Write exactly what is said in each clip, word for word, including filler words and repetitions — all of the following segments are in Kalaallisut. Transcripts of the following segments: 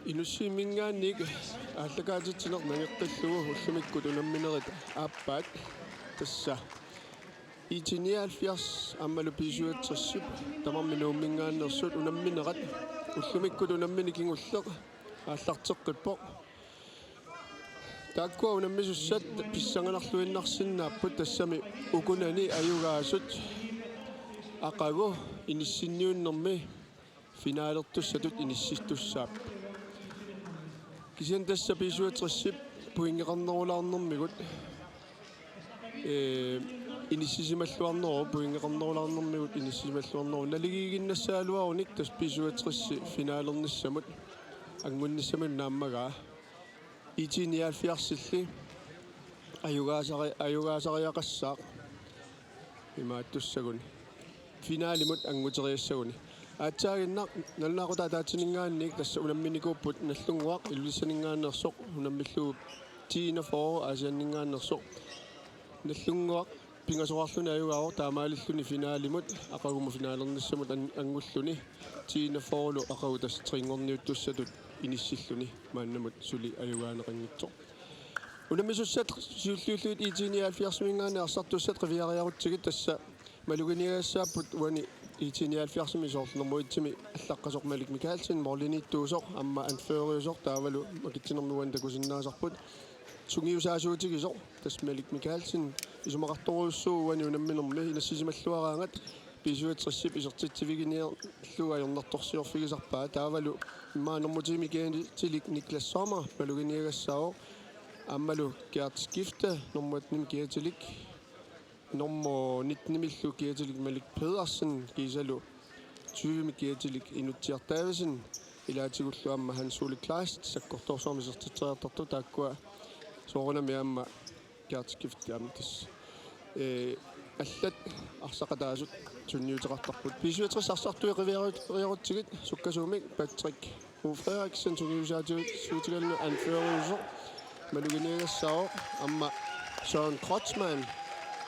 Inussivimminngaanniit aallakaatitsineq nangeqqillugu ullumikkut unamminerit aappaat, tassa I T nioghalvfjerds aammalu B syvogtres tamarmik Nuumminngaanneersut unamminerat ullumikkut unammineq kingulleq aallarteqqippoq. Taakkua unammisussat pissanganarluinnarsinnaapput, tassami ukunani ajugaasut aqagu inissinniunnermi finalertussatut inissittussaapput. Kisianni tassa B syvogtres pointeqarnerulaarnermigut, ee, inissisimalluarneruvoq, pointeqarnerulaarnermigut inissisimalluarneruvoq. Naligiiginnassagaluarunik tassa B syvogtres finalernissamut, angunnissamut naammagaa. I T nioghalvfjerdsilli ajugaasari-, ajugaasariaqassaaq imaattussaguni, finalimut anguteriassaguni. Aatsaaginnaq nalunaaqutaq ataatsiminngaanniit tassa unamminikuupput Nagdlunguaq Ilulissaninngaanneersoq unammillugu ti enogfyrre Aasianninngaanneersoq. Nagdlunguaq pingasoqarluni ajugaavoq taamaalilluni finalimut aqagumut finalernissamut an-, angulluni ti enogfyrrelu aqagu tassa trinngorniuttussatut inissilluni maannamut suli ajugaaneqanngitsoq. Unammisussat siulliullutik I T nioghalvfjerdsiminngaanniit arsartussat qiviariarutsigit, tassa maluginiagassaapput uani I T nioghalvfjerdsimi soorlu nummer etsimi allaqqasoq Malik Mikaelsen, målimiittuusoq aamma anføreriusoq, taavalu makitsinermi uani takusinnaasarput sungiusaasuutigisoq tassa Malik Mikaelsen. Isumaqartorujussuuvoq uani unamminermi inassisimalluaraangat B syvogtres isertitsiviginiarlugu ajornartorsiorfigisarpaa. Taavalu immaqa nummer ti-mi kiatilik Niklas Sommer maluginiagassaavoq, aammalu Gert Skifte nummer attenimi kiatilik, nummer nittenimillu kiatilik Malik Pedersen, kiisalu tyvemi kiatilik Inutsiaq Davidsen, ilaatigullu aamma Hans Ole Kleist sakkortoorsuarmik isertitseriartartut, taakkua soorunami aamma Gert Skifte aamma tassa. Ee, allat arsaqataasut sunniuteqartarput. B syvogtres arsartui qiviarut-, qiviarutsigit sukkasuumik Patrick O. Frederiksen sungiusaatigut suutigaluni anføreriusoq maluginiagassaavoq, aamma Søren Kreutzmann,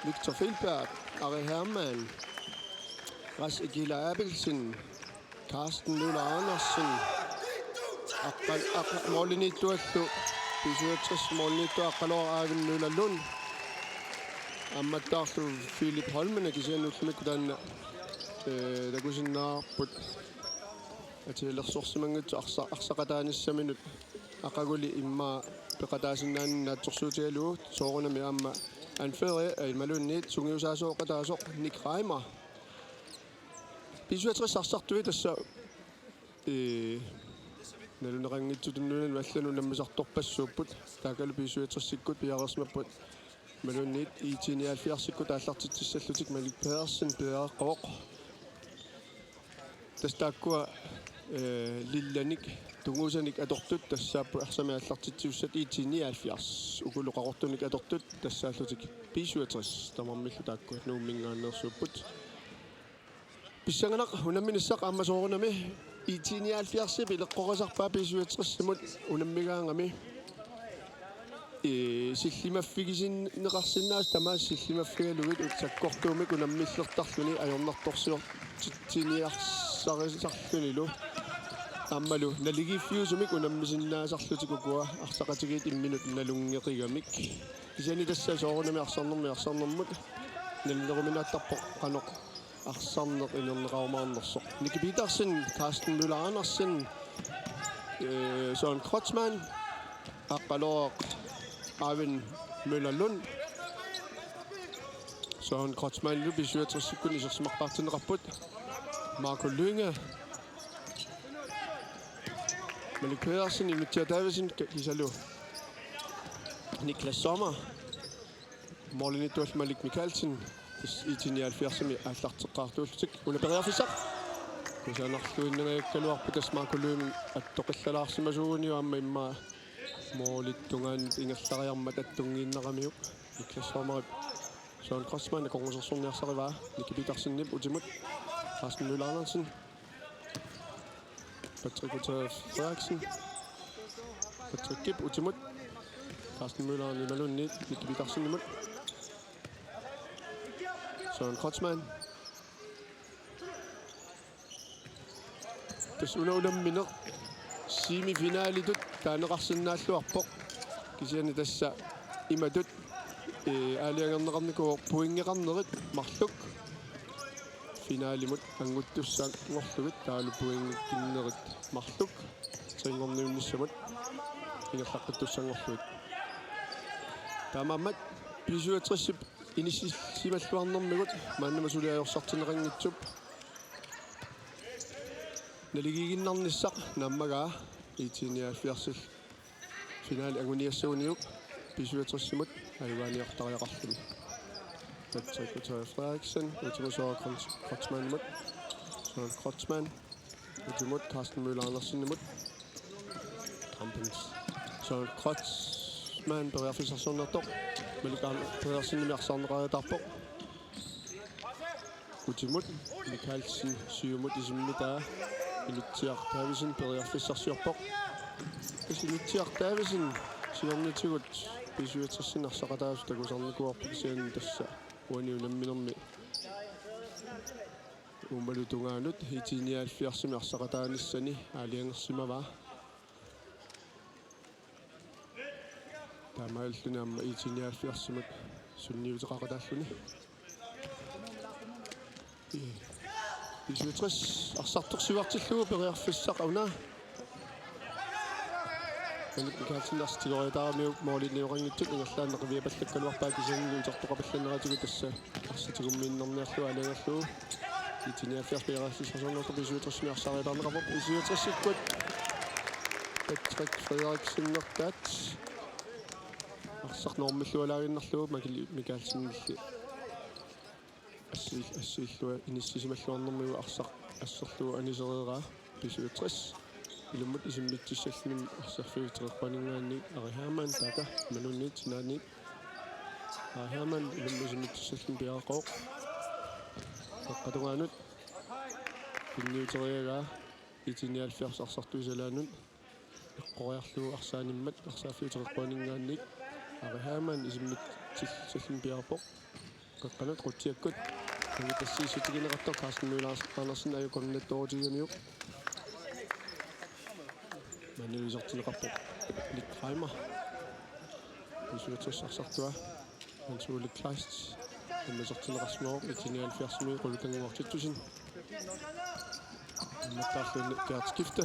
Victor Felberg, Ari Hermann, Ras Ekila Abelsen, Carsten Møller Andersen, aqqal-, aqqa-, målimiittuallu, B syvogtres målimiittua Aqqalooq Aavin Møller Lund, aammattaarlu Philip Holmen, kisianni ullumikkut taanna, ee, takusinnaavarput atisalersorsimanngitsoq arsa-, arsaqataanissaminut aqaguli immaqa peqataasinnaanini naatsorsuutigalugu, soorunami aamma anføreri, ee, imaluunniit sungiusaasooqataasoq Nick Reimer. B syvogtres arsartui tassa, ee, naluneqanngitsutut nunanut allanut unammisartorpassuupput, taakkalu B syvogtresikkut piareersimapput. Imaluunniit I T nioghalvfjerdsikkut aallartitsissallutik Malik Pedersen piareeqqavoq. Tassa taakkua, ee, lillanik tungusanik atortut tassaapput arsamik aallartitsisussat I T nioghalvfjerds. Ukulu qaqortunik atortut tassaallutik B syvogtres, tamarmillu taakku Nuumminngaanneersuupput. Pissanganaq unamminissaq aamma soorunami I T nioghalvfjerdsip ileqqorisarpaa B syvogtresimut unammigaangami. Ee, sillimaffigisinneqarsinnaasut tamaasa sillimaffigalugit ut sakkortuumik unammillertarluni ajornartorsiortitsiniarsarisarlunilu. Aammalu naligiiffiusumik unammisinnaasarlutik ukua arsaqatigiit imminut nalunngeqigamik. Kisianni tassa soorunami arsarnermut arsarnermut nalileruminaattarpoq qanoq arsarneq inerneqarumaarnersoq. Nicky Petersen, Carsten Møller Andersen, ee, Søren Kreutzmann, Aqqalooq Aavin Møller Lund. Søren Kreutzmannilu B syvogtresikkut isersimaqqaartinneqarput. Marco Lynge. Malik Pedersen, Inutsiaq Davidsen, kiisalu Niklas Sommer. Målimiittuallu Malik Mikaelsen, tassa I T nioghalvfjerdsimi aallarteqqaartuullutik. Una periarfissaq. Kusanarluinnangajakkaluarpoq, tassa Marco Lynge attoqillalaarsimasuuguniuk aamma immaqa målip tungaanut ingerlariarmat attunngiinnaramiuk. Niklas Sommerip Søren Kreutzmann akornusersorniarsarivaa. Nicky Petersenip utimut. Carsten Møller Andersen. Patrick Otto Frederiksen. Patrickip utimut. Carsten Møller imaluunniit Nicky Petersenimut. Søren Kreutzmann. Tassa una unammineq Semifinalitut taaneqarsinnaalluarpoq. Kisianni tassa imatut, ee, aalajangerneqarnikuuvoq pointeqarnerit marluk. Finalimut annguttussanngorlugit taavalu pointeqarnerit marluk. Trinngorniunnissamut ingerlaqqittussanngorlugit. Taamaammat B syvogtresip inissisimalluarnermigut maannamut suli ajorsartinneqanngitsup naligiiginnarnissaq naammagaa IT nioghalvfjerdsil finale anguniassaguniuk B syvogtresimut ajugaaniartariaqarluni. Patrick Utøya Frederiksen, utimut Søren Kreutzmannimut. Søren Kreutzmann, utimut Carsten Møller Andersenimut. Kampens Søren Kreutzmann periarfissarsiornertoq. Malik Pedersenimit arsaarneqariataarpoq. Utimut Mikaelsen siumut isimmitaa Inutsiaq Davidsen periarfissarsiorpoq. Tassa Inutsiaq Davidsen siornatigut B syvogtresimi arsaqataasut takusarnikuuarput kisianni tassa uani unamminermi uumalu tungaanut IT nioghalvfjerdsimi arsaqataanissani aalajangersimavaa. Taamaalilluni aamma IT nioghalvfjerdsimut sunniuteqaqataalluni. B syvogtres arsartoq siuartillugu periarfissaq una. Malik Mikaelsen arsaq tigoriataaramiuk måliliuqanngitsut ingerlaannaq qiviapallakkaluarpaa kisianni utertoqapallanneratigut tassa arsaq tigummiinnarniarlugu aalajangerlugu. IT nioghalvfjerds periarfissarsiornertoq B syvogtresimi arsaariataarneqarpoq. B syvogtresikkut Patrick Frederiksenertaat arsaq normillualaaginnarlugu Malik Mikaelsenilli assi-, assiillua inissisimalluarnermigut arsaq asserlugu anisereeraa. B syvogtres ilummut isimmitsissalluni arsarfiup teqeqquaninngaanniit Ari Hermann taava imaluunniit sinaaniit. Ari Hermann ilummut isimmitsissalluni piareeqqavoq. Qeqqata tungaanut tunniuteriaraa IT nioghalvfjerds arsartuisalaanut eqqoriarlugu arsaanimmat arsaaffiup teqeqquaninngaanniit Ari Hermann isimmitsissalluni piareerpoq. Qeqqanut qutsiakkut. Angitassiissutigineqartoq Carsten Møller Andersen ajukornattoorutigiuniuk. Maannalu isertinneqarpoq Nick Reimer. B syvogtres arsartua Hans Ole Kleist. Aamma isertinneqarsimavoq IT nioghalvfjerdsimi Qulutannguaq Titussen. Aammattaarluni Gert Skifte.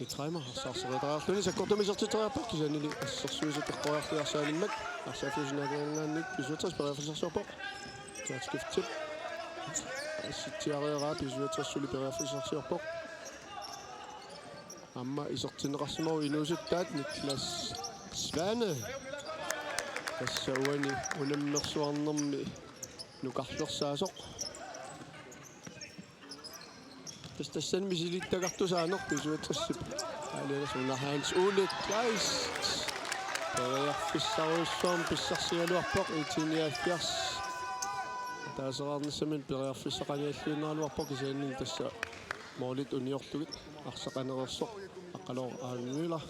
Nick Reimer, arsaq arsariataarluni sakkortuumik isertitseriarpoq, kisiannili assersuisut eqqoriarlugit arsaanimmat, arsaaffiup sinaaninngaanniit B syvogtres periarfissarsiorpoq. Gert Skiftep assitsiareeraa, B syvogtres suli periarfissarsiorpoq. Aamma isertinneqarsimavoq inuusuttaat Niklas Svane. Tassa uani unammersuarnermi nukarlersaasoq. Tassa tassani misilittagartusaaneq B syvogtresip aalajangersimavoq. Hans Ole Kleist. Periarfissarujussuarmik pissarsigaluarpoq IT nioghalvfjerds. Ataaseraarnissaminut periarfissaq qanigalluinnaraluarpoq kisianni tassa målit uniorlugit arsaq anereersoq Aqqaluaq Aani Møller.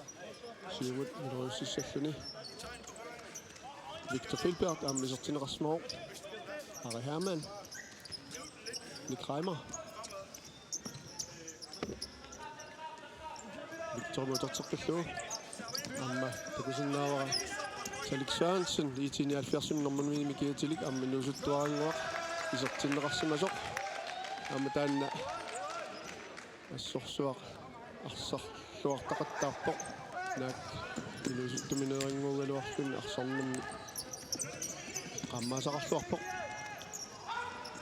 Siumut iluarussissalluni. Victor Filbert aamma isertinneqarsimavoq. Ari Hermann. Nick Reimer. Victor uterteqqillugu. Aamma takusinnaavara Talik Sørensen, IT nioghalvfjerdsimi normanimi kiatilik aamma inuusuttuarannguaq isertinneqarsimasoq. Aamma taanna assorsuaq arsarluartaqattaarpoq. Naak inuusuttumineerannguugaluarluni arsarnermi qaammaasaqarluarpoq.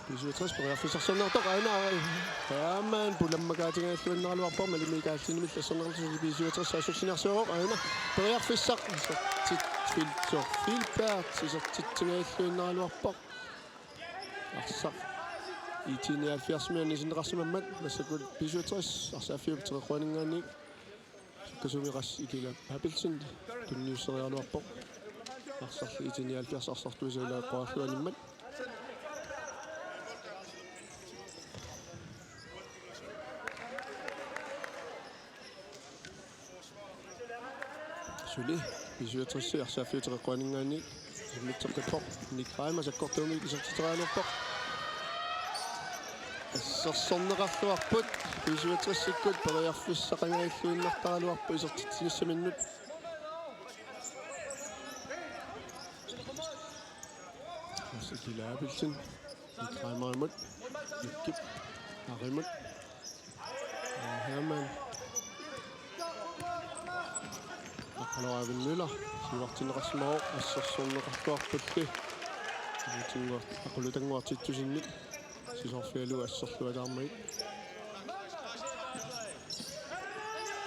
B syvogtres periarfissarsiornertoq aana Hermann pulammakaatigalluinnaraluarpoq, Malik Mikaelsenimit asserneqarlugu B syvogtres saassussiniarsivoq, aana periarfissaq isertit-, Victor Filbert isertitsigaluinnaraluarpoq. Arsaq IT nioghalvfjerdsimi anisinneqarsimammat massakkut B syvogtres arsaaffiup teqeqquaninngaanniit sukkasuumik qassit Ikila Abelsen tunniusseriaraluarpoq. Arsarli IT nioghalvfjerds arsartuisa ilaa eqqoriarlugu animmat. Suli B syvogtres arsaaffiup teqeqquaninngaanniit isimmitseqqippoq. Nick Reimer sakkortuumik isertitseriaraluarpoq. Assersorneqarluarput, B-syvogtresikkut periarfissaqanngilluinnartaraluarput isertitsinissaminnut. Mads Egede Abelsen, Reimerimut, Jykkip, Arimut, Hermann. Aqqaluaq Eivind Møller, siuartinneqarsimavoq, assersorneqarluarpulli. Aqulutannguartittusinnik. Sisorfialu asserluataarmagit.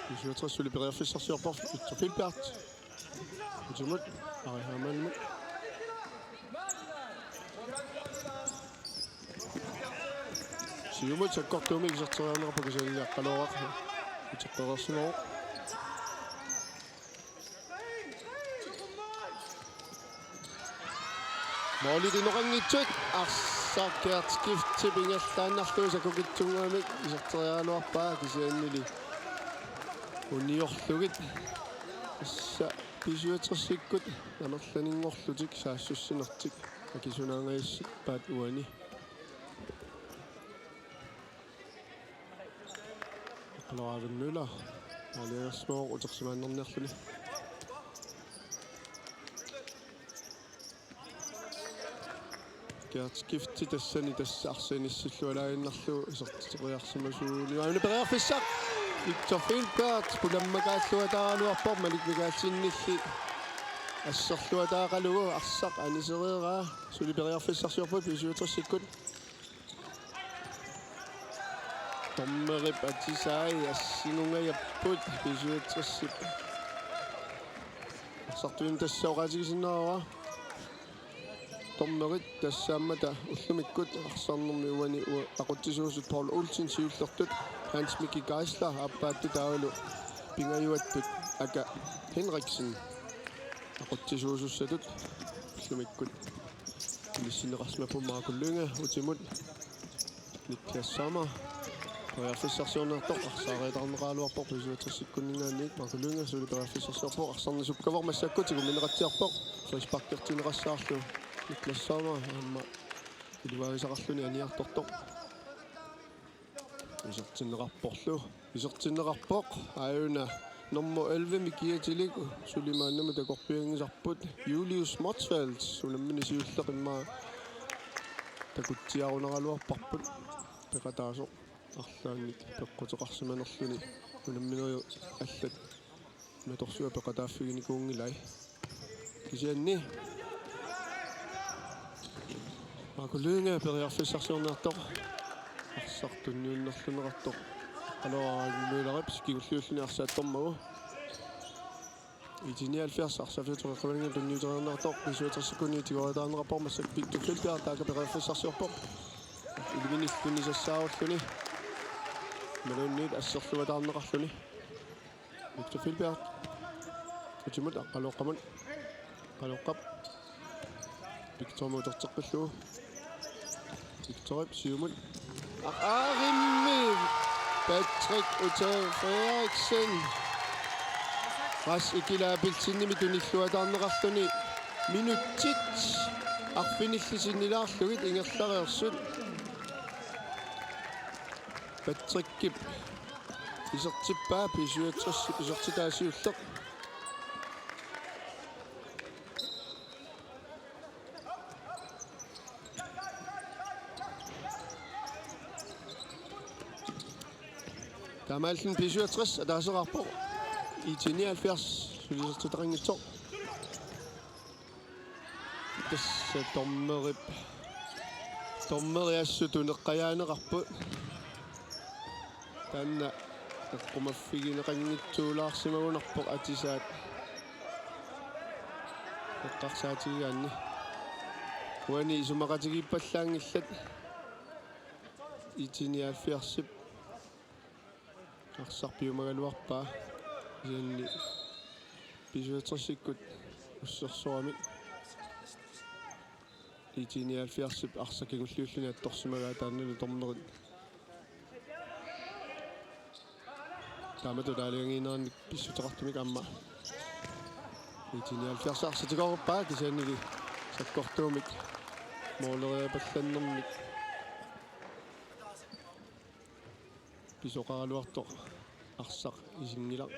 B-syvogtres suli periarfissarsiorpoq, Victor Filbert. Utimut, Ari Hermannimut. Siumut sakkortuumik iserteriarneqarpoq kisianni Aqqaluaq uteqqereersimavoq. Målit inoqanngitsut, arsaq Gertrud Skiftip ingerlaannarlugu sakukitsunnguamik iserteriaraluarpaa kisiannili uniorlugit. Tassa B-syvogtresikkut amerlanerullutik saassussinertik akisunaangajassaat uani. Aqqaluaq Eivind Møller aalajangersimavoq utersimaannarniarluni. Gertrud Skifte tassani tassa arsaq inissillualaaginnarlugu iserteriarsimasuuguni. Aana periarfissaq. Victor Filbert pulammakaalluataaraluarpoq Malik Mikaelsenilli asserluataaqalugu arsaq anisereeraa. Suli periarfissarsiorput B-syvogtresikkut. Dommerip atisai assingungajapput B-syvogtresip. Arsartuinnaq tassa oqaatigisinnaavara. Dommerit tassaammata ullumikkut arsarnermi uani u-, aqutsisuusut Paul Olsen siullertut Hans Miki Geisler aappaattut taavalu pingajuattut Aka Henriksen aqutsisuusussatut ullumikkut. Inissinneqarsimapput Marco Lynge utimut. Niklas Sommer. Periarfissarsiorniartoq arsaq ariataarneqaraluarpoq B-syvogtresikkunninngaanniit. Marco Lynge suli periarfissarsiorpoq, arsarneq sukkavoq massakkut tigummineqatsiarpoq. Frisparkertinneqassaarlu Niklas Sommer aamma iluarisaqarluni aniartortoq. Isertinneqarporlu. Isertinneqarpoq. Aajuna nummer elleve-mi kiatilik suli maannamut takorpianngisarput Julius Motzfeldt. Unammineq siulleq immaqa takutsiarunaraluarparput. Peqataasoq arlaannik peqquteqarsimanerluni. Unamminerit allat natorsuaq peqataaffiginikuunngilai. Kisianni Marco Lynge periarfissarsiorniartoq. Arsaq tunniunnerlunneqartoq. Aqqaluaq Møllerip kingulliulluni arsaq attormagu. IT-nioghalvfjerds arsaq fiutoqeqqamanngilaq tunniuteriarniartoq. B-syvogtresikkunni tigoriataarneqarpoq massakkut Victor Filbert taakku periarfissarsiorpoq. Iluminiilluni sassaarulluni. Imaluunniit asserluataarneqarluni. Victor Filbert. Utimut Aqqaluoqqamut. Aqqaluoqqap Victorimut uterteqqillugu. Victorip siumut. Aqarimmi Patrick Ute Frederiksen. Mads Egede Abelsenimit tunilluataarneqarluni minutsit arfinillit sinnilaarlugit ingerlareersut. Patrickip isertippaa, B-syvogtres isertitaa siulleq. Taamaalilluni B-syvogtres ataaseqarpoq. IT-nioghalvfjerds suli isertitaqanngitsoq. Tassa dommerip. Dommeri assut tuneqqajaaneqarput. Taanna eqqumaffigineqanngitsuulaarsimagunarpoq atisaat eqqarsaatigigaanni. Uani isumaqatigiippallaanngillat IT-nioghalvfjerdsip. Arsaq piumagaluarpaa. Kisianni B-syvogtresikkut ussersoramik. IT-nioghalvfjerdsip arsaq kingulliulluni attorsimagaa taannalu dommerit. Taamatut aalajangiinerannik pissuteqartumik aamma. IT-nioghalvfjerds arsaq tigoorpaa kisiannili sakkortuumik. Måleriapallannermik. Pisoqaraluartoq arsaq isinngilaq.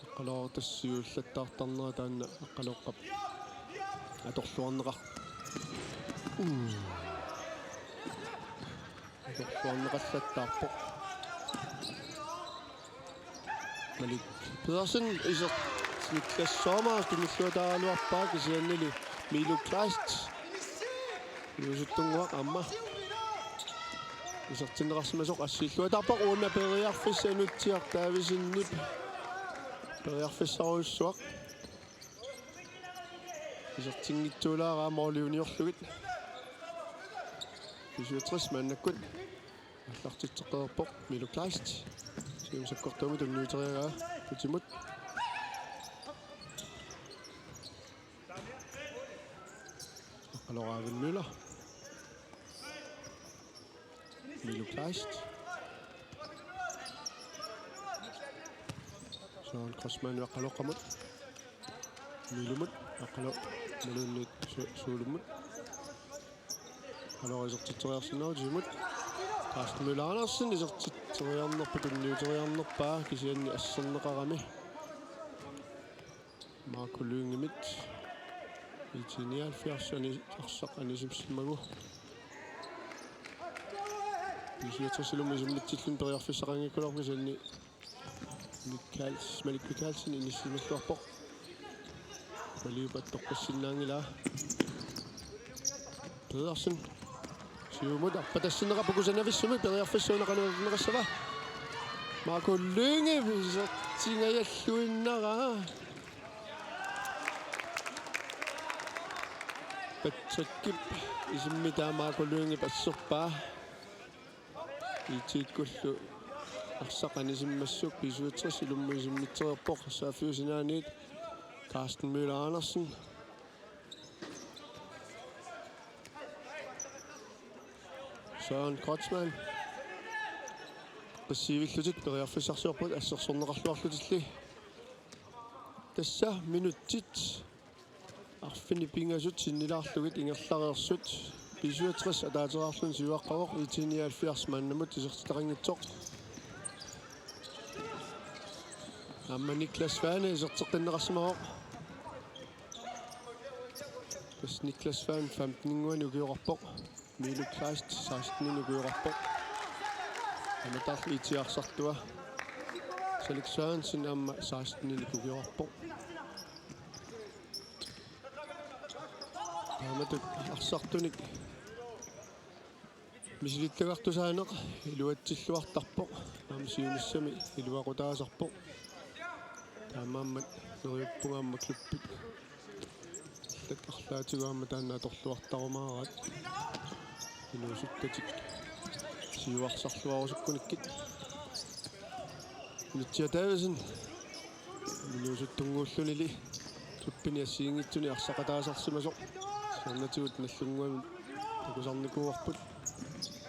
Aqqaluaq tassa siulittaartarnera taanna Aqqaluoqqap atorluarneqar-, mm. Atorluarneqallattaarpoq. Malik Pedersen isertittassaama tunulluataaraluarpaa kisiannili Milo Kleist. Inuusuttunnguaq aamma isertinneqarsimasoq assiilluataarpoq, una periarfissaq Nutsiaq Davidsenip periarfissarujussuaq. Isertinngitsuulaaraa måli uniorlugit. B syvogtres maannakkut aallartitseqqaarpoq Milo Kleist. Siumut sakkortuumik tunniuteriaraa Nutimut. Aqqaluaq Eivind Møller. Milo Kleist. Søren Kreutzmann Aqqaluoqqamut. Milumut, Aqqaluaq, Maluunniit Su-, Suulumut. Aqqaluaq isertitseriarsinnaavugut Nutimut. Carsten Møller Andersen isertitseriarnerpaa, tunniuteriarnerpaa, kisianni asserneqarami. Marco Lyngemit. IT nioghalvfjerds ani-, arsaq anisimmagu. B syvogtres ilumut isimmitsillugu periarfissaqanngikkaluarpoq kisianni Michaels-, Malik Michaelsen inissisimagaluarpoq. Maliup attoqqissinnaanngilaa. Pedersen. Siumut arpatassinneqarpoq kusanavissumik, periarfissaq una qanoq atorneqassava. Marco Lynge isertingajalluinnaraa. Patrickip isimmitaa Marco Lyngep asserpaa. IT-kkullu arsaq anisimmassuk B syvogtres ilumut isimmitseriarpoq, saaffiusinnaaniit Carsten Møller Andersen. Søren Kreutzmann. Qissiivillutik periarfissarsiorput assersorneqarluarlutilli. Tassa minutsit arfineq-pingasut sinnilaarlugit ingerlareersut. B syvogtres ataatseraarluni siuaqqavoq, IT nioghalvfjerds maannamut isertitaqanngitsoq. Aamma Niklas Svane iserteqqinneqarsimavoq. Tassa Niklas Svane femteninnguanik ukioqarpoq. Milo Kleist seksteninik ukioqarpoq. Aamma taava IT arsartua Salik Sørensen aamma seksteninik ukioqarpoq. Taamatut arsartunik misilittagartusaaneq iluatsilluartarpoq. Aamma siunissami iluaqutaasarpoq. Taamaammat neriuppunga aamma klubbit allat arlaatigut aamma taanna atorluartarumaaraat. Inuusuttatik siuarsarluarusukkunikkit. Nutsiaq Davidsen. Inuusuttunnguullunili klubbini assigiinngitsuni arsaqataasarsimasoq. Siornatigut Nagdlunguami takusarnikuuarput.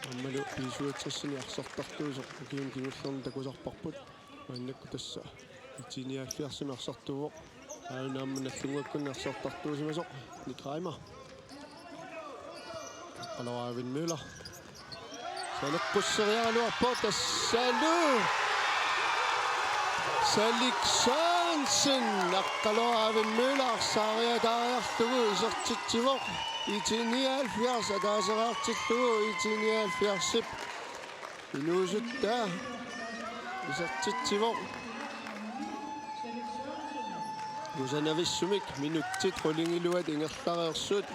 Aammalu B syvogtresimi arsartartuusoq ukiuni kingullerni takusarparput. Maannakkut tassa IT nioghalvfjerdsimi arsartuuvoq. Aajuna aamma Nagdlunguakkunni arsartartuusimasoq Nick Reimer. Aqqaluaq Eivind Møller. Saleqqusseriaraluarpoq tassalu. Salik Sørensen, Aqqaluaq Eivind Møller, arsaariataariarlugu isertitsivoq. IT nioghalvfjerds ataaseraartillugu, IT nioghalvfjerdsip inuusuttaa isertitsivoq. Kusanavissumik minutsit qulingiluat ingerlareersut.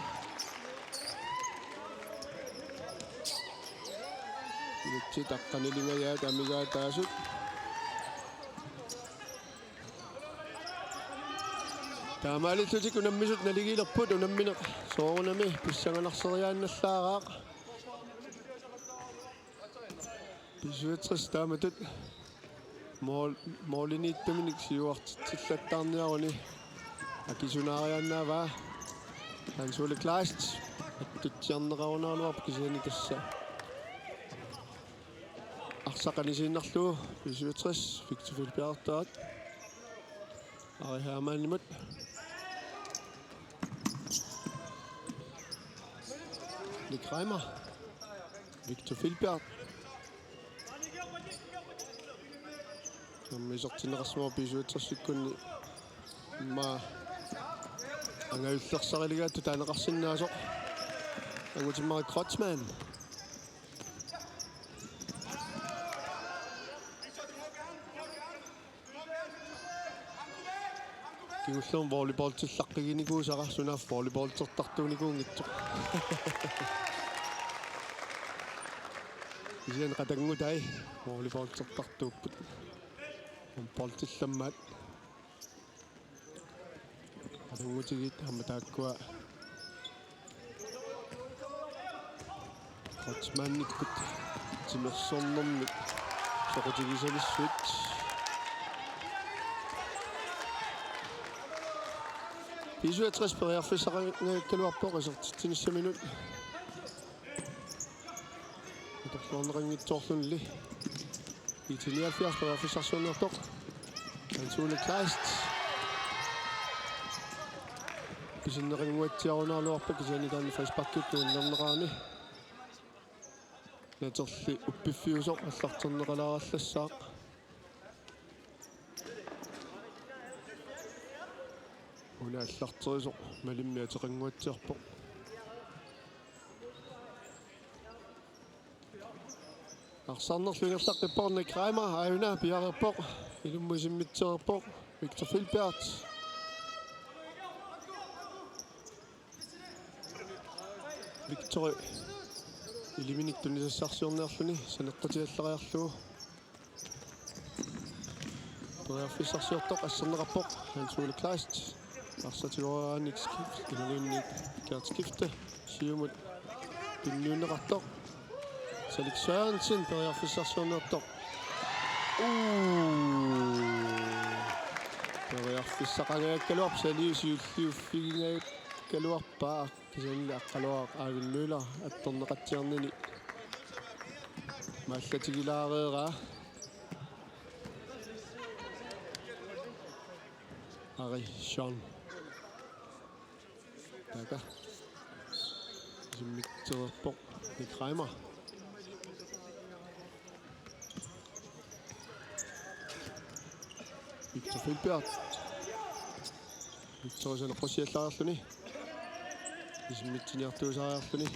Minutsit aqqanilingajaat amigaataasut. Taamaalillutik unammisut naligiilerput, unammineq soorunami pissanganarseriaannallaaraaq. B syvogtres taamatut mål-, målimiittuminik siuartitsillattaarniaruni akisunaariaannaavaa. Hans Ole Kleist attutsiarneqarunaraluarpoq kisianni tassa arsaq anisiinnarlugu B syvogtres Victor Filberteraat. Ari Hermannimut. Nick Reimer. Victor Filbert. Aamma isertinneqarsimavoq B syvogtresikkunni immaqa angajullersarilersaattut taaneqarsinnaasoq. Angutimmarik Kreutzmann. Kingullermik volleyballillaqqiginikuusara sunaaffa volleyballillertartuunikuunngitsoq. Kisianni qatanngutai volleyballillertartuupput. Volleyballillammaat. Qatanngutigiit aamma taakkua Kreutzmannikkut timersornermik soqutigisalissavut. B syvogtres periarfissaqanngikkaluarpoq isertitsinissaminut. Atorluarneqanngitsoorluni. B nioghalvfjerds periarfissarsiorniartoq. Hans Ole Kleist. Pisinneqannguatsiarunaarluarpoq kisianni taanna frisparkikkut unnerneqarani. Naterli uppiffiusoq aallarterneqalaarallassaaq. Una aallarterisoq malimmi ateqannguatsiarpoq. Arsaarnerlu ingerlaqqippoq, Nick Reimer aajuna piareerpoq, ilummut isimmitsereerpoq, Victor Filbert. Victor iliminik tunisassarsiorniarluni saneqqutiallariarlugu. Periarfissarsiortoq asserneqarpoq Hans Ole Kleist. Arsaq tigoriaraanni skift, imaluunniit Gert skifte. Siumut tunniunneqartoq. Salik Sørensen periarfissarsiorniartoq. Uu. Periarfissaqanngikkaluarpoq, Saliu siulliuffigingikkaluarpaa. Kisiannili Aqqaluaq Eivind Møller attorneqatsiarnini maallatsigilaareeraa. Ari Sean. Taava isimmitsereerpoq Nick Reimer. Victor Filbert. Victor saneqqusiallariarluni. Isimmitsiniartuusariarluni.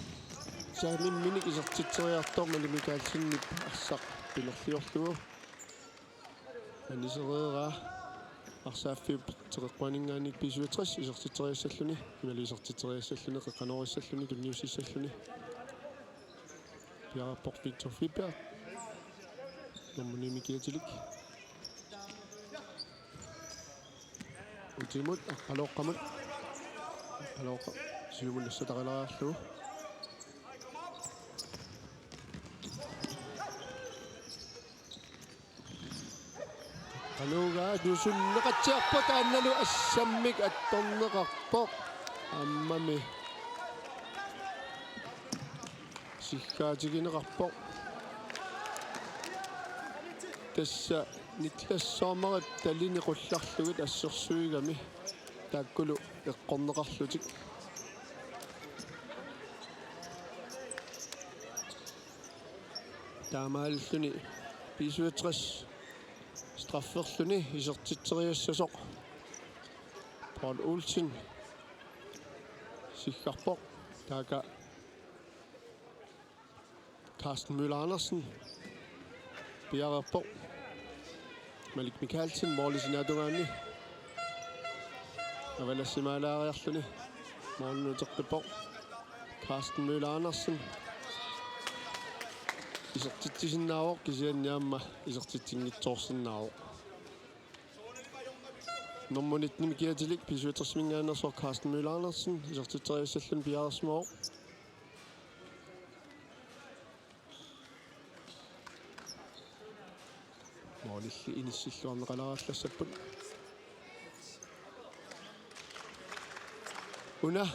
Saamimminik isertitseriartoq Malik Mikaelsenip arsaq pinerliorlugu. Anisereeraa arsaaffiup teqeqquaninngaanniit B syvogtres isertitseriassalluni, imaluunniit isertitseriassalluni, qeqqanukarissalluni, tunniussissalluni. Piareerpoq Victor Filbert. Nummer ni-mik kiatilik. Utimut, Aqqalooqqamut. Aqqalooqqa siumut nassatarilaariarlugu. Qanuugaa tusunneqatsiarpoq, taannalu assammik attorneqarpoq. Aammami siggaatigineqarpoq. Tassa Niklas Sommer talini qullarlugit assersuigami taakkulu eqqorneqarlutik. Taamaalilluni B syvogtres strafferluni isertitseriassasoq. Paul Olsen siggarpoq. Taava Carsten Møller Andersen piareerpoq. Malik Mikaelsen målip sinaatungaani avalassimaalaariarluni målinik uteqqippoq. Carsten Møller Andersen isertitsisinnaavoq, kisianni aamma isertitsinngitsoorsinnaavoq. Nummer nitten-imik kiatilik B syvogtres-iminngaanneersoq Carsten Møller Andersen isertitseriassalluni piareersimavoq. Målilli inissilluarneqalaarallassapput. Una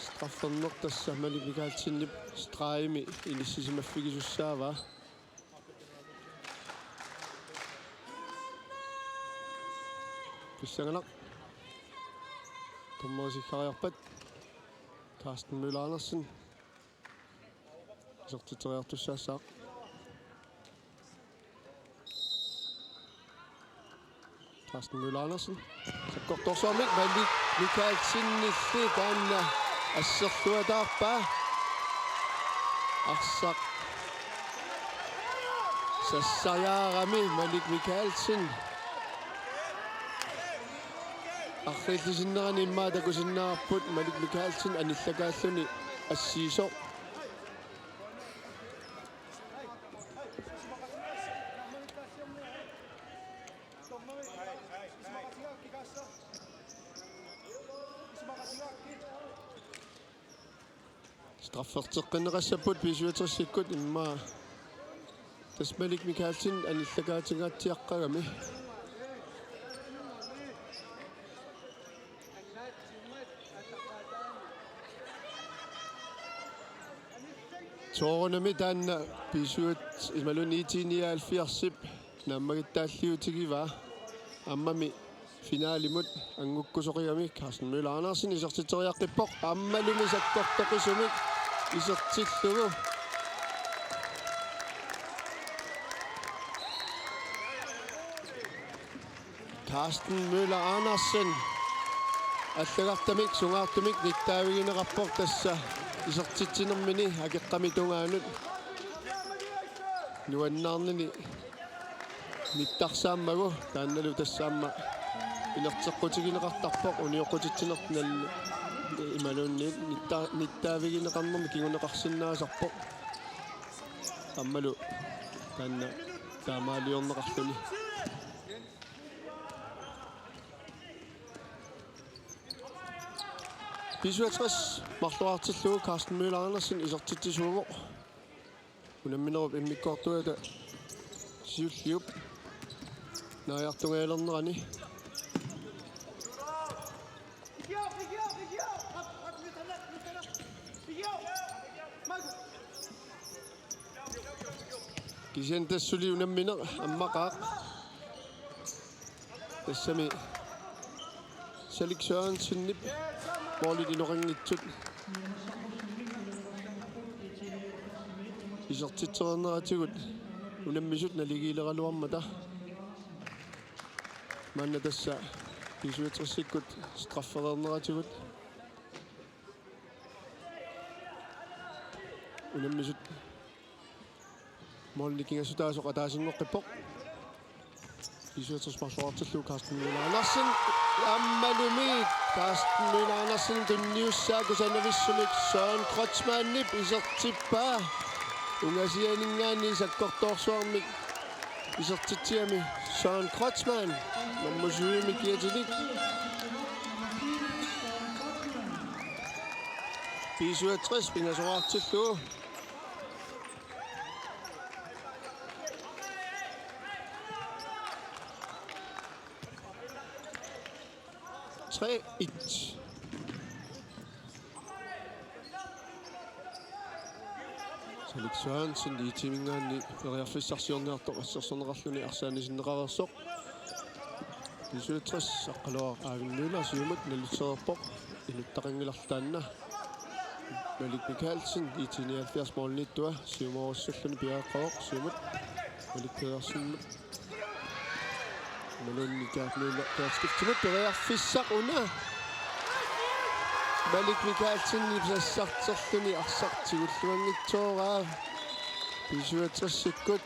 strafferneq tassa Malik Mikaelsenip stregimi inissisimaffigisussaappaa. Pissanganaq. Dommerit siggariarpat Carsten Møller Andersen isertitseriartussaassaaq. Carsten Møller Andersen. Sakkortoorsuarmik Malik Mikaelsenilli taanna asserluataarpaa. Arsaq sassajaarami Malik Mikaelsen. Arriillisinnerani immaqa takusinnaavarput Malik Mikaelsen anillakaalluni assiisoq. Strafferteqqinneqassapput B syvogtresikkut immaqa tassa Malik Mikaelsen anillakaatingaatsiaqqagami. Soorunami taanna B syv imaluunniit I T nioghalvfjerdsip naammagittaalliutigivaa. Aammami finalimut angukkusoqigami Carsten Møller Andersen isertitseriaqqippoq. Aammalumi sakkortoqisumik isertillugu. Carsten Møller Andersen allagartamik sungaartumik nittaavigineqarpoq tassa isertitsinermini akeqqami tungaanut. Nuannaarnini nittarsaammagu taannalu tassa aamma inerteqqutigineqartarpoq unioqqutitsinertut imaluunniit nitta-, nittaavigineqarnermi kinguneqarsinnaasarpoq. Aammalu taanna taamaaliorneqarluni. B syvogtres marloraartillugu Carsten Møller Andersen isertitsisuuvoq. Unamminerup immikkoortuata siulliup naajartungajalernerani. Kisianni tassa suli unammineq ammaqaaq. Tassami Salik Sørensenip målit inoqanngitsut isertitsereerneratigut unammisut naligiileraluarmata. Maanna tassa B syvogtresikkut straffereerneratigut unammisut målinik kingassutaasoq ataasinngoqqippoq. B syvogtres marloraartillugu Carsten Møller Andersen. Aammalumi Carsten Møller Andersen tunniussaa kusanavissumik Søren Kreutzmannip isertippaa. Ungasianinngaanniit sakkortoorsuarmik isertitsigami Søren Kreutzmann. Nummer syvimi kiatilik. B syvogtres pingasoraartillugu. Tre et. Salik Sørensen I T-minngaanniit periarfissarsiorniartoq assersorneqarluni arsaq anisinneqareersoq. B syvogtres Aqqaluaq Aavin Møller siumut nalutsereerpoq. Inuttaqanngilarlu taanna. Malik Mikaelsen, I T nioghalvfjerds måliniittua, siumoorussalluni piareeqqavoq, siumut. Malik Pedersenimut. Imaluunniit Mikael Møller, Mikael Skiftimut, periarfissaq una. Malik Mikaelsenip sassarterluni arsaq tigulluanngitsooraa. B syvogtresikkut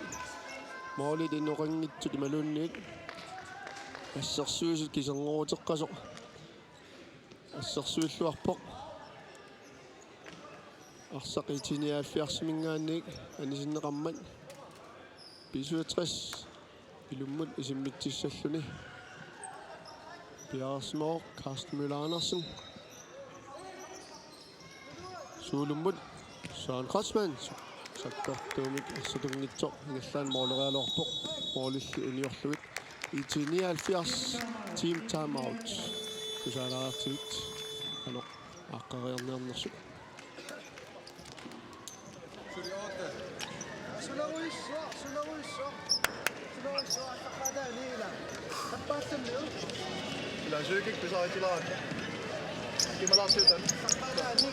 målit inoqanngitsut imaluunniit assersuisut kiserngoruteqqasoq assersuilluarpoq. Arsaq I T nioghalvfjerdsiminngaanniit anisinneqarmat. B syvogtres ilummut isimmitsissalluni piareersimavoq Carsten Møller Andersen. Suulummut Søren Kreutzmann sakkortuumik ersatunngitsoq ingerlaannaq målerialuarpoq målilli uniorlugit. I T nioghalvfjerds team timeout. Tusaalaartigit qanoq aaqqeriarniarnersut. Sulerujussuaq, sulerujussuaq. Sulerujussuaq, attaqqaataani ila. Tappaassamiu. Ila psykisk pisaritsilaarpara. Kimalaarsiutat. Attaqqaataani.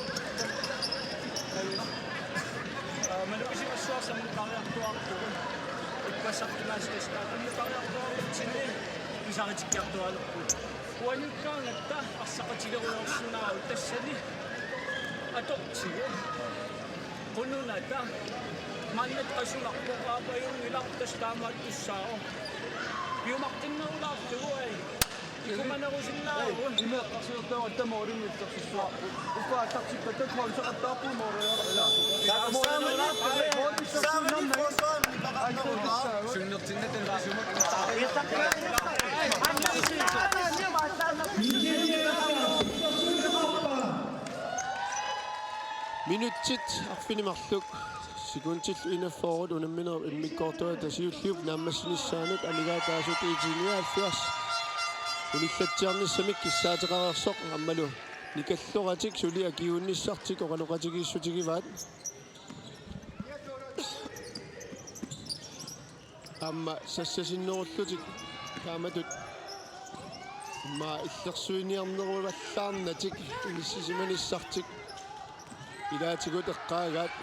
Aa, malugisimassuaq sammisariartuarpugut. Ippassaq kimaasitasta sammisariartuarputsinni. Pisaritikkiartualerpugut. Uaniikkaangatta arsaqatigerujoorsinnaavugut tassani atortigu. Qununata. Maanna qasunarpoq, aapajunngilaq, tassa taamaattussaavoq. Piumaqqinnerulaartugut, ai. Ikumanerusinnaavugut. Imeeqqarsiortaavagut, tamoorimi itsersuissuarput. Uffa attartikkatta, takkua saqattaarput mooriaralaa. Minutsit arfineq-marluk, sekundit enogfyrre unamminerup immikkoortuata siulliup naammassinissaanut amigaataasut I T nioghalvfjerds unillatsiarnissamik kissaateqareersoq aammalu nikalloratik suli akiuunnissartik oqaloqatigiissutigivaat. Aamma sassasinnerullutik taamatut immaqa illersuiniarneruvallaarnatik inissisimanissartik ilaatigut eqqaagaat.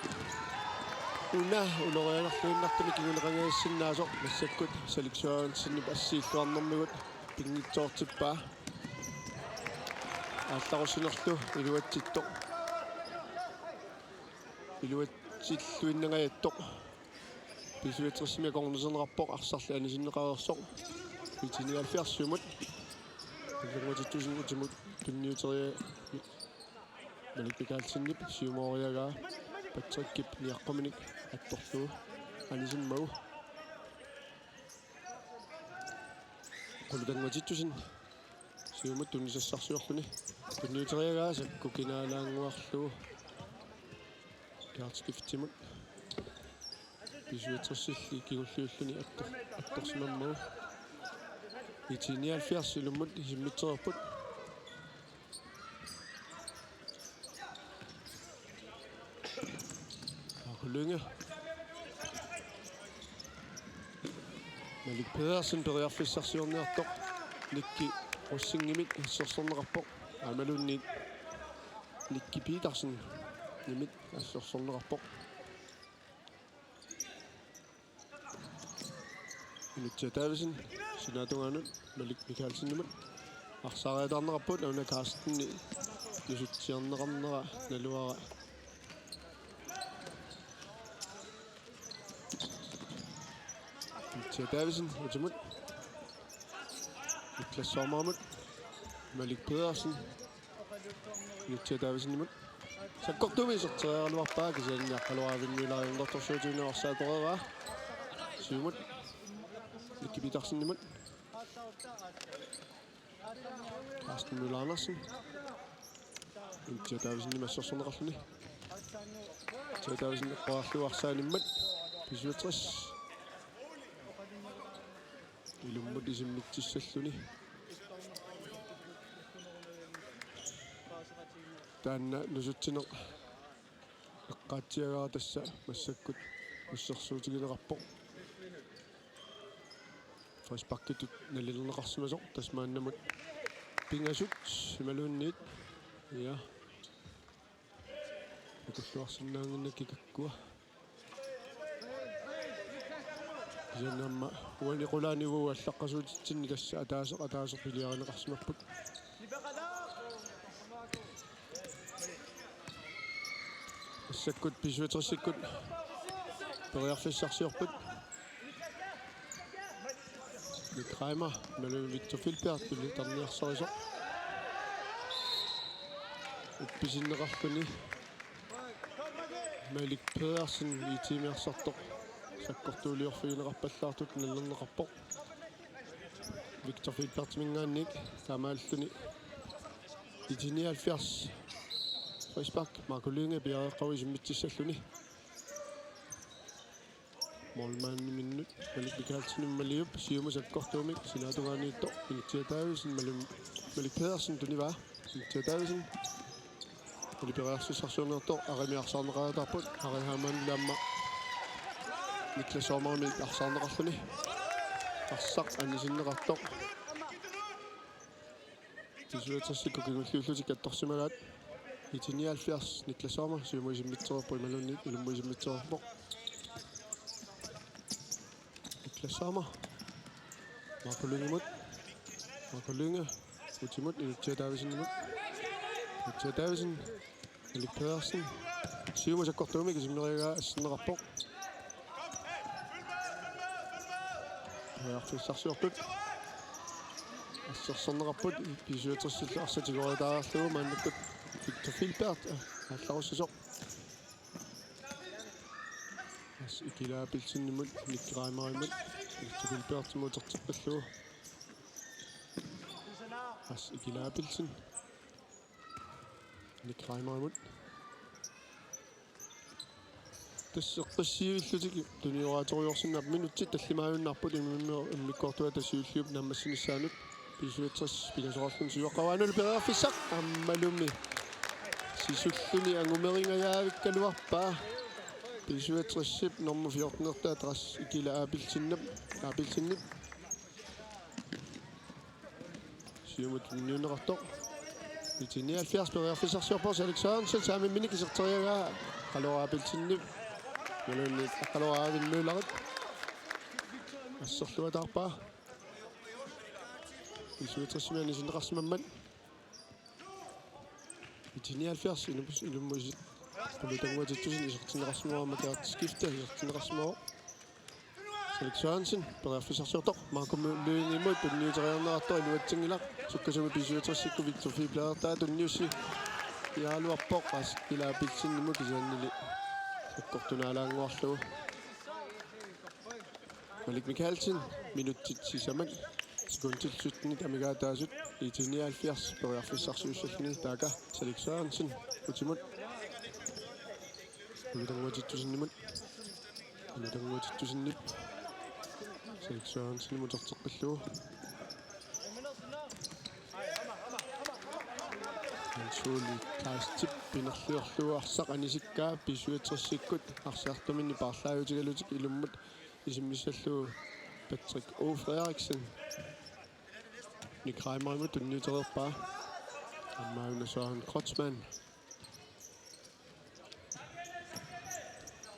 Una ulorianarluinnartumik kinguneqangajassinnaasut massakkut Salik Sørensenip assiilluarnermigut pinngitsoortippaa. Aallarussinerlu iluatsittoq. Iluatsilluinnangajattoq. B syvogtresimi akornuserneqarpoq, arsarli anisinneqareersoq. I T nioghalvfjerds siumut. Ilannguatittusin utimut tunniuteria-, Malik Mikaelsenip siumooriagaa Patrickip niaqquminik attorlugu anisimmagu. Qulutannguatittusin siumut tunniuteqassarsiorluni. Tunniuteriagaa Sakko kinaalaannguarlugu. Kaartskiftimut. B syvogtresilli kingulliulluni attor-, attorsimammagu. I T nioghalvfjerds ilummut isimmitsereerput. Marco Lynge. Malik Pedersen periarfissarsiorniartoq. Nikki Rosingimit assersorneqarpoq. Aammaluunniit Nikki Petersenimit assersorneqarpoq. Inutsiaq Davidsen sinaatungaanut Malik Mikaelsenimut. Arsaariataarneqarput, una Carsteni nusutsiarneqarnera naluara. Inutsiaq Davidsen utimut. Niklas Sommerimut. Malik Pedersen. Inutsiaq Davidsenimut. Sakkortuumik iserteriaraluarpaa, kisianni Aqqaluaq Avind Møller ajornartorsiutigineq arsaatoreeraa. Siumut. Nikki Petersenimut. Carsten Møller Andersen. Inutsiaq Davidsenimut assersorneqarluni. Inutsiaq Davidsen eqqoriarlugu arsaanimmat. B syvogtres. Ilummut isimmitsissalluni. Taanna nusutsineq eqqaatsiaraara, tassa massakkut assersuutigineqarpoq. Frisparkitut nalilerneqarsimasoq, tassa maannamut pingasut imaluunniit. Ja. Akulluarsinnaannginnakku kikkua. Kisianni aamma uani qulaani uagut allaqqasuutitsinni tassa ataaseq ataaseq piliarineqarsimapput. Massakkut B syvogtresikkut periarfissarsiorput. Nick Reimer, Malik Victor Filbert, tuli tarniarsarisoq. Uppisinneqarluni. Malik Pedersen, I T-miarsartoq. Sakkortuuliorfigineqarpallaartut nalilerneqarpoq. Victor Filbertiminngaanniit taamaalluni. I T nioghalvfjerds. Frispark, Marco Lynge piareeqqavoq isimmitsissalluni. Målmandiminnut Malik Mikaelsenimut maliup, siumut sakkortuumik sinaatungaaniittoq, Inutsiaq Davidsen, Malum-, Malik Pedersen tunivaa, Inutsiaq Davidsen. Uli periarfissarsiorniartoq, Arimik arsaarneqariataarput, Ari Hamann aamma Niklas Sommerimit arsaarneqarluni. Arsaq anisinneqartoq. B syvogtresikkut kingulliullutik attorsimagaat. I T nioghalvfjerds, Niklas Sommer, siumut isimmitsisarpoq imaluunniit ilummut isimmitsisarpoq. Niklas Sommer. Marco Lyngemut. Marco Lynge, utimut Inutsiaq Davidsenimut. Inutsiaq Davidsen, Erik Pedersen. Siumut sakkortuumik isimmeriaraa asserneqarpoq. Periarfissarsiortut assersorneqarput, B syvogtressillu arsaq tigoriataarlugu maannakkut Victor Filbert aallarussasoq. Mads Egede Abelsenimut, Nick Reimerimut, Victor Filbertimut uterteqqillugu. Mads Egede Abelsen. Nick Reimerimut. Tassa eqqissivillutik tunioraatoriorsinnaapput, minutsit tallimaajunnaarput immim-, immikkoortuata siulliup naammassinissaanut. B syvogtres pingasoqarluni siuaqqaarluni periarfissaq aammalumi sisulluni angumeringajaavikkaluarpaa. B syvogtresip nummer fjortenertaa Mads Egede Abelsenip, Abelsenip. Siumut tunniunneqartoq. IT nioghalvfjerds periarfissarsiorpoq, Alex Sørensen saamimminik iserteriaraa Aqqaluaq Abelsenip. Imaluunniit Aqqaluaq Arvin Møllerip asserluataarpaa. B syvogtresimi anisinneqarsimammat. IT nioghalvfjerds inuppus ilummut isit. Qulutannguatittusin isertinneqarsimavoq, aamma kærteskifte isertinneqarsimavoq. Alex Sørensen periarfissarsiortoq, Marco Lyngemut tunniuteriarneqartoq iluatsinngilaq. Sukkasuumik B syvogtresikkut Victor Filbertip tunniussiaraluarpoq, Mads Egede Abelsenimut kisiannili sakkortunaalaannguarlugu. Malik Mikaelsen, minutsit sisamat, sekundit syttenit amigaataasut, IT nioghalvfjerds periarfissarsiussalluni, taakku Alex Sørensen utimut. Qulutannguatittusinimut. Qulutannguatittusinip Alex Sørensenimut uterteqqillugu. Hans Ole Kleistip pinerliorlugu arsaq anisikkaa, B syvogtresikkut arsartuminni paarlaajutigalutik ilummut isimmissallugu Patrick O. Frederiksen. Nick Reimerimut tunniutereerpaa. Aamma una Søren Kreutzmann.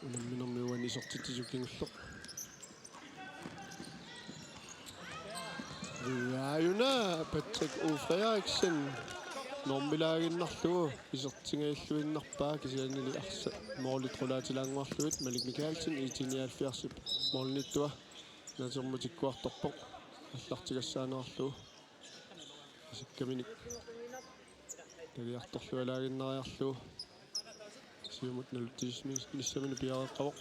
Unamminermi uani isertitsisup kingulleq. Aajuna Patrick O. Frederiksen normilaaginnarlugu isertingajalluinnarpaa, kisiannili arsaq målit qulaatilaannguarlugit. Malik Mikaelsen, IT nioghalvfjerdsip målnittua natermutikkuartorpoq aallartigassaanerarlugu. Isikkaminik tagiartorlualaaginnariarlugu. Siumut naluttuussimissamini piareeqqavoq.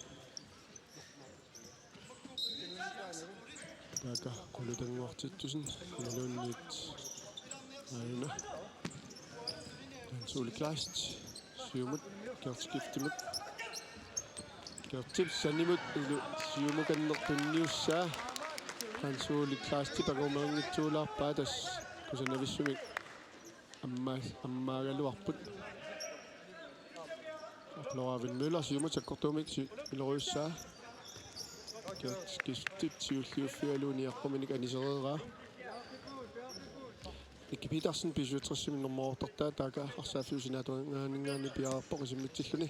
Taakku Qulutannguartittusin imaluunniit aajuna Hans Ole Kleist. Siumut kærteskiftimut. Kærtip sanimut ilu siumukanneq tunniussaa. Hans Ole Kleistip angumeqanngitsuulaarpaa, tassa kusanavissumik amma-, ammaagaluarput. Aqqaluaq Arvin Møller siumut sakkortuumik si-, ilorujussaa. Kærteskiftit siulliuffigalugu niaqquminik anisereeraa. Nicky Petersen B syvogtresimi nummer otteortaa, taakku arsaaffiup sinaata tungaaninngaanniit piareerpoq isimmitsilluni.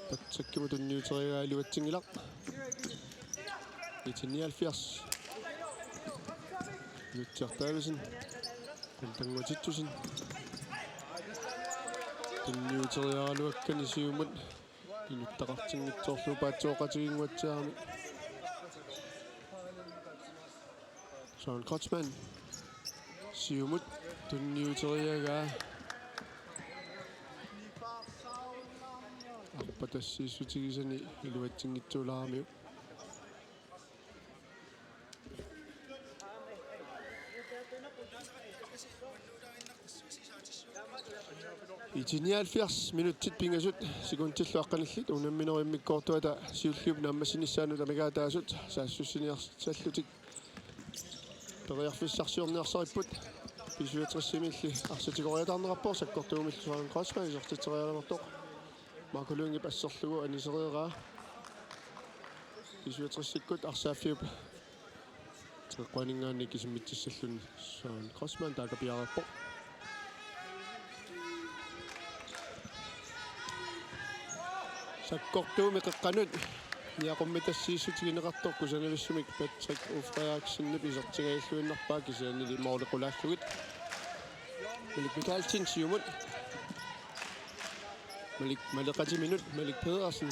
Patrickimut tunniuteriaraa iluatsinngilaq. IT nioghalvfjerds. Inutsiaq Davidsen. Qulutannguatittusin. Tunniuteriaraluakkani siumut inuttaqartinngitsoorlugu paatsooqatiginnguatsiarami. Søren Kreutzmann. Siumut tunniuteriaraa. Arpatassiissutigisani iluatsinngitsuulaaramiuk. IT nioghalvfjerds minutsit pingasut sekundillu aqqanillit unamminerup immikkoortuata siulliup naammassinissaanut amigaataasut saassussiniarsallutik periarfissarsiorniarsaripput. B syvogtresimiilli arsaq tigoriataarneqarpoq, sakkortuumillu Søren Kreutzmann isertitseriaraluartoq. Marco Lyngep asserlugu anisereeraa. B syvogtresikkut arsaaffiup treqquaninngaanniit isimmitsissalluni Søren Kreutzmann, taakku piareerpoq. Sakkortuumik qeqqanut Niaqummi tassiissutigineqartoq kusanavissumik Patrick Ufreaksenip isertingajalluinnarpaa kisiannili mooli qulaallugit. Malik Mikaelsen siumut. Malik, Malik Qatiminut, Malik Pedersen.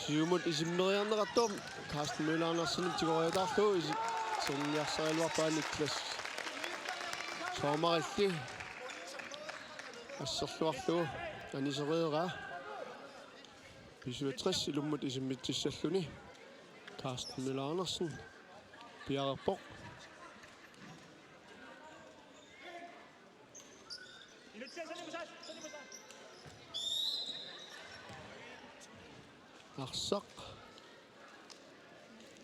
Siumut isimmeriarneqartoq. Carsten Møller Andersen tigoriataarlugu isi-, serniarsarigaluarpaa Niklas Sommerilli. Asserluarlugu anisereeraa. B syvogtres ilummut isimmitsissalluni. Carsten Møller Andersen piareerpoq. Arsaq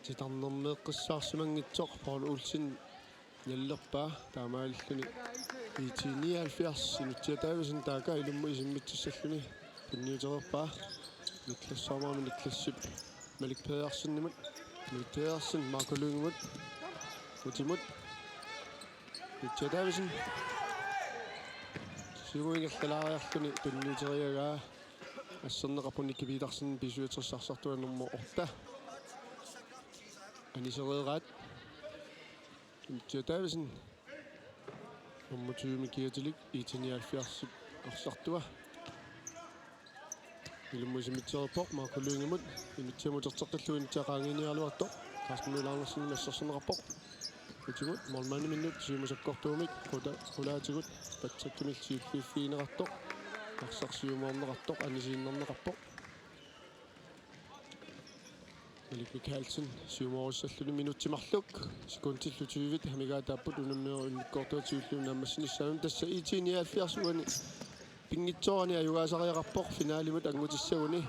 titarnermeeqqissaarsimanngitsoq Paul Olsen nallerpaa taamaalilluni IT nioghalvfjerds Inutsiaq Davidsen taaka ilummut isimmitsissalluni tunniutereerpaa. Niklas Sommermut Niklasip Malik Pedersenimut. Malik Pedersen Marco Lyngimut. Utimut. Inutsiaq Davidsen. Siumut ingerlalaariarluni tunniuteriaraa. Asserneqarpoq Nicky Petersen B syvogtres arsartua nummer otte. Anisereeraat. Inutsiaq Davidsen. Nummer tyve-mi kiatilik IT nioghalvfjerds arsartua. Ilummut isimmitsisarpoq Marco Lyngimut. Inutsiamut uterteqqillugu Inutsiaq qaangiiniaraluartoq. Carsten Møller Andersen assersorneqarpoq. Utimut målmandiminnut siumut sakkortuumik quta-, qulaatigut Patrickimilli siulliuffigineqartoq. Arsaq siumoorneqartoq anisiinnarneqarpoq. Malik Mikaelsen siumoorissalluni minutsi marluk. Sekundillu tyvit amigaataapput unamminerup immikkoortuata siulliup naammassinissaanut, tassa IT nioghalvfjerds uani pinngitsoorani ajugaasariaqarpoq finalimut anngutissaguni.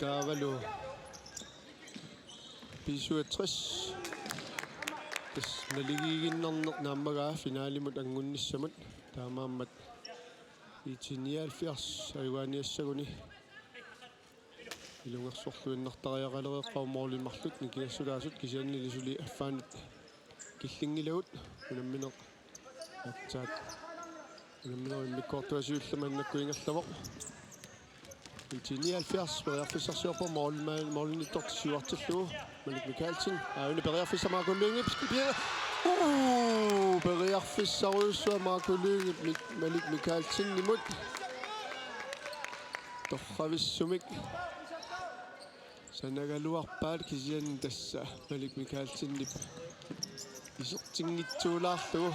Taavalu B syvogtres. Tassa naligiiginnarneq naammagaa finalimut anngunnissamut. Taamaammat IT nioghalvfjerds ajugaaniassaguni. Ilungersorluinnartariaqalereeqqavoq målit marluk nikingassulaasut kisiannili suli affaannut killinngilagut unammineq aatsaat unamminerup immikkoortua siulleq maannakkut ingerlavoq. IT nioghalvfjerds periarfissarsiorpoq målma-, målimiittoq siuartillugu. Malik Mikaelsen. Aajuna periarfissaq Marco Lyngip. Uu, periarfissarujussuaq Marco Lyngip Mik-, Malik Mikaelsenimut. Torravissumik sanagaluarpaat kisianni tassa Malik Mikaelsenip isertinngitsuulaarlugu.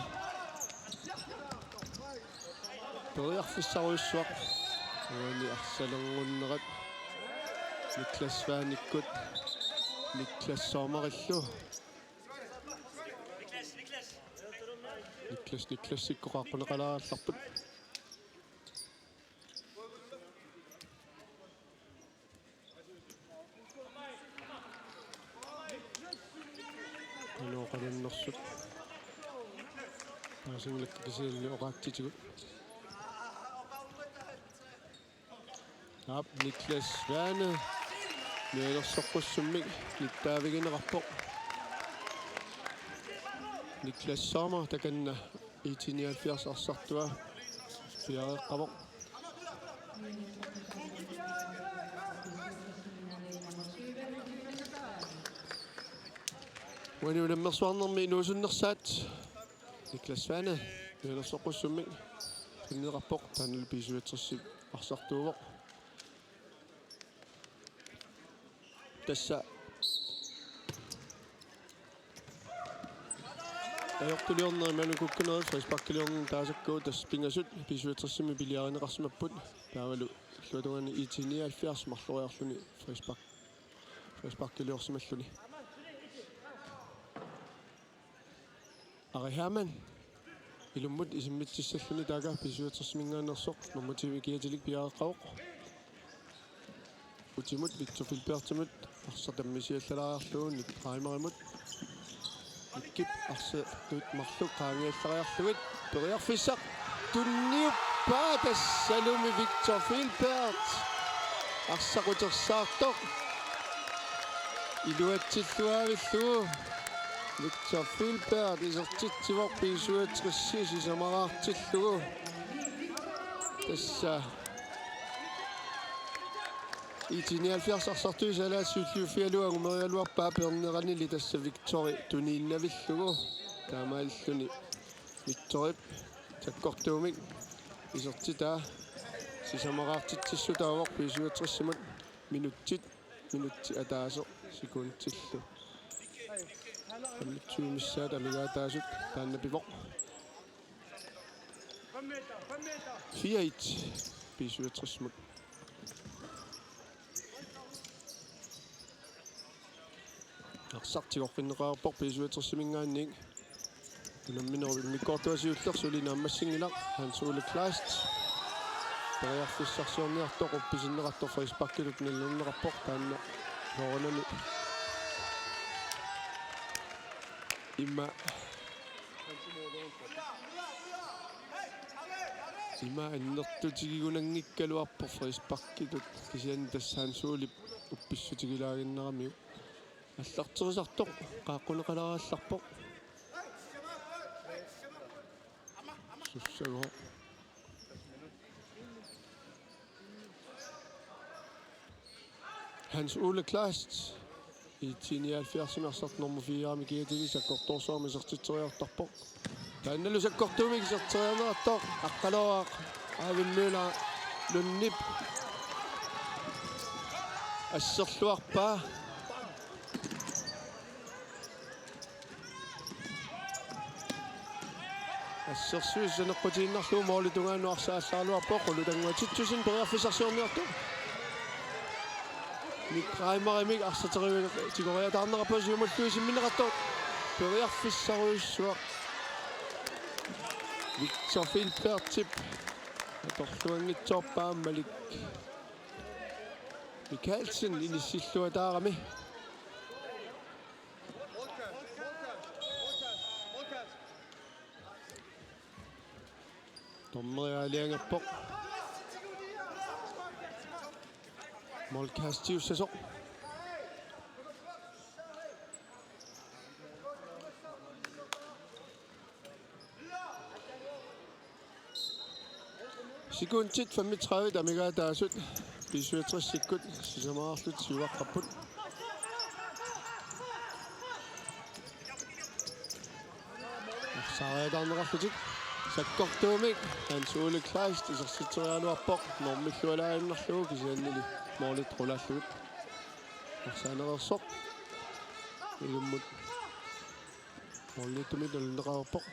Periarfissarujussuaq. Uani arsalerngunnerat. Niklas Svanikkut. Niklas Sommerillu. Niklas Niklasikkut qaaqquneqalaarallarput. Qanoq qaninnersut. Paasinngilakka kisianni oqaatsitigut. Aap, Niklas Svane. Mianersoqqussummik nittaavigineqarpoq. Niklas Sommer takanna IT nioghalvfjerds arsartua piareeqqavoq. Uani unammersuarnermi inuusunnersaat Niklas Svane mianersoqqussummik tunniuteqarpoq, taanna B syvogtres arsartuuvoq. Tassa ajortuliornerit imaluunniit kukkunerit frisparkiliornerit taasakkagut tassa pingasut B syvogtres-imi piliarineqarsimapput. Taavalu illuatungaani IT nioghalvfjerds marloriarluni frispark-, frisparkiliorsimalluni. Ari Hermann ilummut isimmitsissalluni taaka B syvogtres-iminngaanneersoq nummer ti-mi kiatilik piareeqqavoq. Utimut Victor Filbertimut arsaq tammisiallalaariarlugu Nick Reimerimut. Nickip arsaq marluk qaangiallariarlugit periarfissaq tunniuppaa, tassalumi Victor Filbert arsaq utersaartoq iluatsilluaavillugu. Victor Filbert isertitsivoq B syvogtres sisamaraartillugu. Tassa IT nioghalvfjerds arsartuisa alaat siulliuffigalugu angumerigaluarpaa peerneranili, tassa Victori tuniinnavillugu. Taamaalilluni Victorip sakkortuumik isertitaa sisamaqartitsissutaavoq B syvogtresimut. Minutsit, minutsit ataaseq sekundillu femogtyve missaat amigaataasut taanna pivoq. Fire et B syvogtresimut. Arsaq tigoqqinneqarpoq B syvogtresiminngaanniit. Unamminerup immikkoortua siulleq suli naammassinngilaq, Hans Ole Kleist. Periarfissarsiorniartoq uppisinneqartoq frisparkitut nalliunneqarpoq, taanna soorunami ima, ima annertutigigunanngikkaluarpoq frisparkitut, kisianni tassa Hans Olep uppissutigilaaginnaramiuk. Aallarterisartoq qaaqquneqalaallarpoq. Sussagooq. Hans Ole Kleist, IT nioghalvfjerds arsaq nummer fire-mi kiatini sakkortoorsuarmik isertitseriartorpoq. Taannalu sakkortuumik iserteriarneqartoq, Aqqaluaq Aavimmiuna Lundip asserluarpaa. Assersuisut saneqqutiinnarlugu målip tungaanut arsaq aallaaraluarpoq, Qulutannguaq Titussen periarfissarsiorniartoq. Nick Reimerimik arsaq tigoriataarneqarpoq, siumullu isimminneqartoq. Periarfissarujussuaq. Victor Filbertip atorluanngitsoorpaa, Malik Mikaelsen inissilluataarami. Dommeri aalajangerpoq. Målkastiussasoq. Sekundit femogtredive amigaataasut B syvogtresikkut sisamaqarlutik siuaqqapput. Arsaq aallaaraluarlutik sakkortuumik Hans Ole Kleist isertitseriaraluarpoq, normillualaannarlugu kisiannili målit qulaallugit. Arsaq anereersoq. Ilummut målimiittumik nalunneqareerpoq.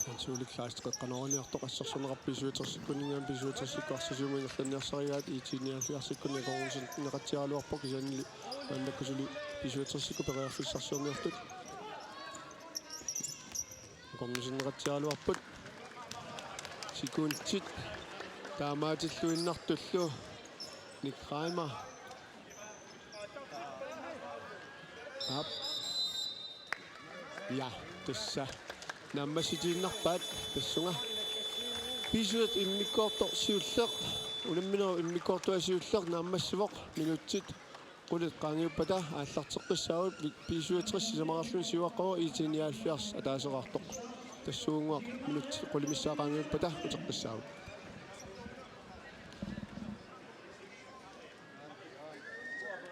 Hans Ole Kleist qeqqanoorniartoq assersorneqarpoq B syvogtresikkunninngaanniit. B syvogtresikkut arsaq siumut ingerlanniarsarigaat IT nioghalvfjerdsikkunni akornuserneqatsiaraluarpoq, kisiannili maannakkut suli B syvogtresikkut periarfissarsiorniartut akornuserneqatsiaraluarput. Sekundit taamaatilluinnartullu Nick Reimer. Aap. Ja, tassa naammassitiinnarpaat tassunga. B syvogtresikkut immikkoortoq siulleq, unamminerup immikkoortua siulleq naammassivoq, minutsit qulit qaangiuppata aallarteqqissaagut, B syvogtres sisamaqarluni siuaqqavoq, IT nioghalvfjerds ataaseqartoq. Tassuunnguaq minutsit qulit missaat qaangiuppata uteqqissaagut.